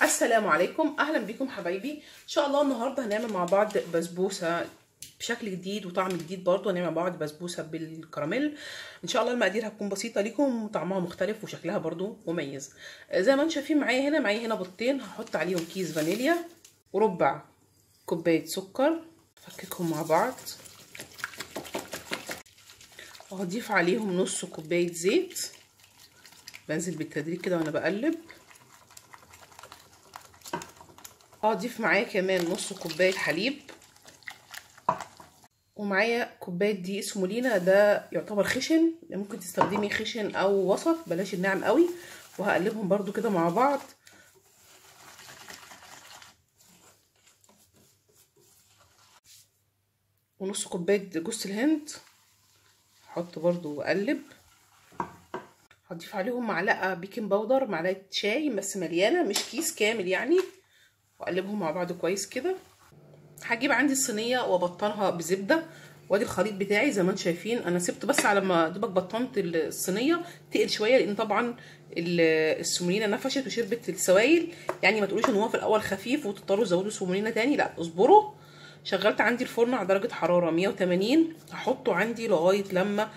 السلام عليكم، اهلا بكم حبايبي. ان شاء الله النهارده هنعمل مع بعض بسبوسه بشكل جديد وطعم جديد. برضو هنعمل مع بعض بسبوسه بالكراميل. ان شاء الله المقادير هتكون بسيطة ليكم وطعمها مختلف وشكلها برضو مميز. زي ما انتم شايفين معايا هنا بيضتين، هحط عليهم كيس فانيليا وربع كوباية سكر، افككهم مع بعض، وهضيف عليهم نص كوباية زيت. بنزل بالتدريج كده وانا بقلب. هضيف معايا كمان نص كوباية حليب، ومعايا كوباية دقيق سمولينا، ده يعتبر خشن، ممكن تستخدمي خشن او وسط، بلاش الناعم قوي. وهقلبهم برضو كده مع بعض. ونص كوباية جوز الهند هحط برضو واقلب. هضيف عليهم معلقه baking powder، معلقه شاي بس مليانة، مش كيس كامل يعني، واقلبهم مع بعض كويس كده. هجيب عندي الصينية وابطنها بزبده، وادي الخليط بتاعي زي ما انتم شايفين. انا سبته بس على ما دوبك بطنت الصينية تقل شوية، لان طبعا السمولينا نفشت وشربت السوائل، يعني ما تقولوش ان هو في الاول خفيف وتضطروا تزودوا سمولينا تاني، لا اصبروا. شغلت عندي الفرن على درجه حرارة 180، هحطه عندي لغاية لما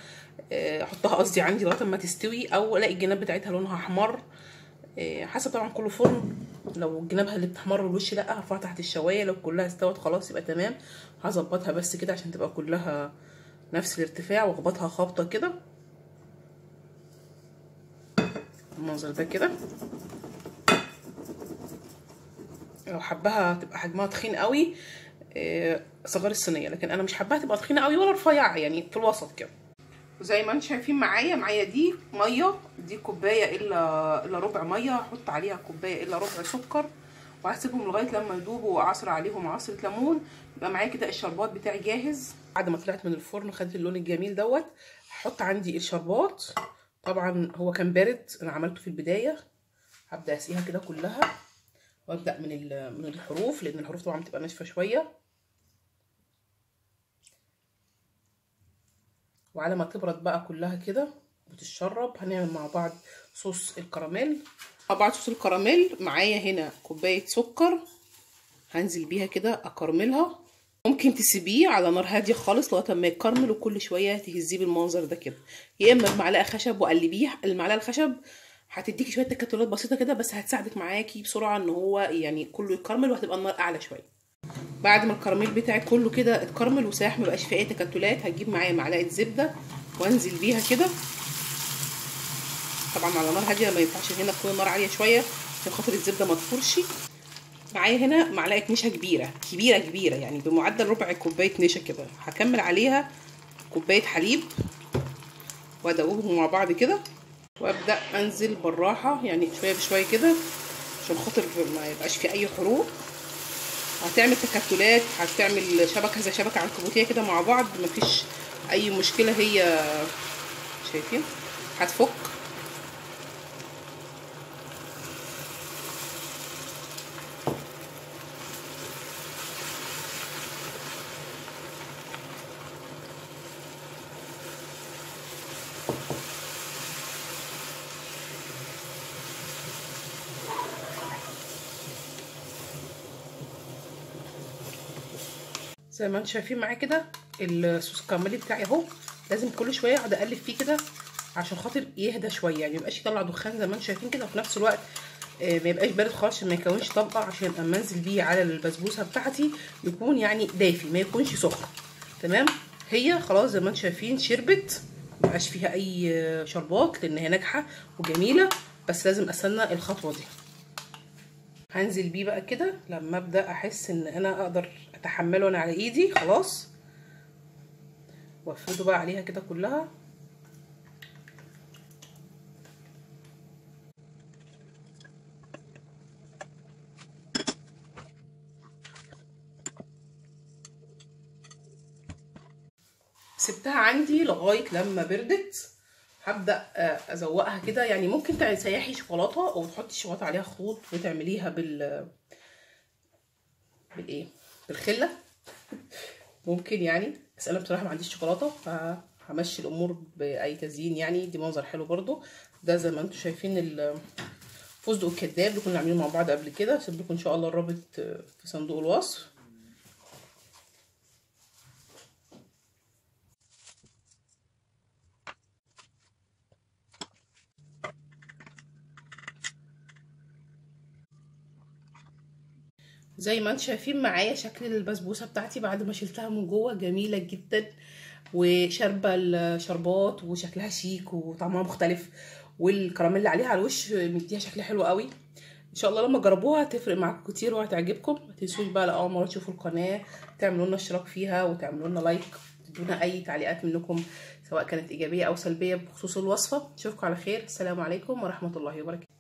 احطها، قصدي عندي لغاية ما تستوي او الاقي الجناب بتاعتها لونها احمر، حسب طبعا كل فرن. لو جنابها اللي بتحمر الوش لا هرفعها تحت الشوايه، لو كلها استوت خلاص يبقى تمام. هظبطها بس كده عشان تبقى كلها نفس الارتفاع، واخبطها خبطه كده المنظر ده كده. لو حباها تبقى حجمها تخين قوي صغر الصينية، لكن انا مش حباها تبقى تخينة قوي ولا رفيعة، يعني في الوسط كده. وزي ما انتم شايفين معايا دي مية، دي كوباية الا ربع مية، هحط عليها كوباية الا ربع سكر، وهسيبهم لغاية لما يدوبوا واعصر عليهم عصره ليمون. يبقى معايا كده الشربات بتاعي جاهز. بعد ما طلعت من الفرن خدت اللون الجميل دوت، هحط عندي الشربات. طبعا هو كان بارد، انا عملته في البداية. هبدا اسقيها كده كلها، وابدا من الحروف، لان الحروف طبعا بتبقى ناشفة شوية. وعلى ما تبرد بقى كلها كده وتتشرب، هنعمل مع بعض صوص الكراميل. مع بعض صوص الكراميل معايا هنا كوباية سكر، هنزل بيها كده اكرملها. ممكن تسيبيه على نار هادية خالص لغاية ما يكرمل، وكل شوية تهزيه بالمنظر ده كده، يا اما بمعلقه خشب وقلبيه. المعلقة الخشب هتديكي شوية تكتلات بسيطة كده، بس هتساعدك معاكي بسرعة ان هو يعني كله يكرمل، وهتبقى النار اعلى شوية. بعد ما الكراميل بتاعي كله كده اتكرمل وساح مبقاش فيه اي تكتلات، هجيب معايا معلقه زبدة وانزل بيها كده، طبعا على نار هادية، ما ينفعش هنا تكون النار عالية شوية عشان خاطر الزبدة ما تفورش. معايا هنا معلقه نشا كبيرة كبيرة كبيرة، يعني بمعدل ربع كوباية نشا كده. هكمل عليها كوباية حليب وادوبهم مع بعض كده، وابدا انزل بالراحة يعني شوية بشوية كده عشان خاطر ما يبقاش في اي حروق. هتعمل تكتلات، هتعمل شبكة زي شبكة عنكبوتيه كده مع بعض، مفيش اي مشكلة. هي شايفين هتفك. زي ما انتم شايفين معايا كده الصوص الكراميل بتاعي اهو، لازم كل شوية اقعد اقلب فيه كده عشان خاطر يهدى شوية، يعني ميبقاش يطلع دخان زي ما انتم شايفين كده، وفي نفس الوقت ما يبقاش بارد خالص عشان ما يكونش طبقه، عشان اما انزل بيه على البسبوسه بتاعتي يكون يعني دافي ما يكونش سخن. تمام، هي خلاص زي ما انتم شايفين شربت، مبقاش فيها اي شربات لان هي ناجحة وجميلة، بس لازم استنى الخطوة دي. هنزل بيه بقى كده لما ابدا احس ان انا اقدر اتحمله انا على ايدي خلاص، وافرده بقى عليها كده كلها. سبتها عندي لغاية لما بردت، هبدا ازوقها كده. يعني ممكن تسيحي شوكولاتة او تحطي شوكولاتة عليها خطوط وتعمليها بالايه بالخله ممكن يعني، بس انا بصراحة ما عنديش شوكولاتة فهمشي الامور باي تزيين يعني. دي منظر حلو برضو. ده زي ما انتم شايفين فستق الكداب اللي كنا عاملينه مع بعض قبل كده. هسيب لكم ان شاء الله الرابط في صندوق الوصف. زي ما انتم شايفين معايا شكل البسبوسه بتاعتي بعد ما شلتها من جوه، جميلة جدا وشاربه الشربات وشكلها شيك وطعمها مختلف، والكراميل اللي عليها على الوش مديها شكل حلو قوي. ان شاء الله لما تجربوها هتفرق معاكم كتير وهتعجبكم. ما تنسوش بقى لاول مرة تشوفوا القناة تعملوا لنا اشتراك فيها وتعملوا لنا like، تدونا اي تعليقات منكم سواء كانت ايجابية او سلبية بخصوص الوصفة. اشوفكم على خير، السلام عليكم ورحمة الله وبركاته.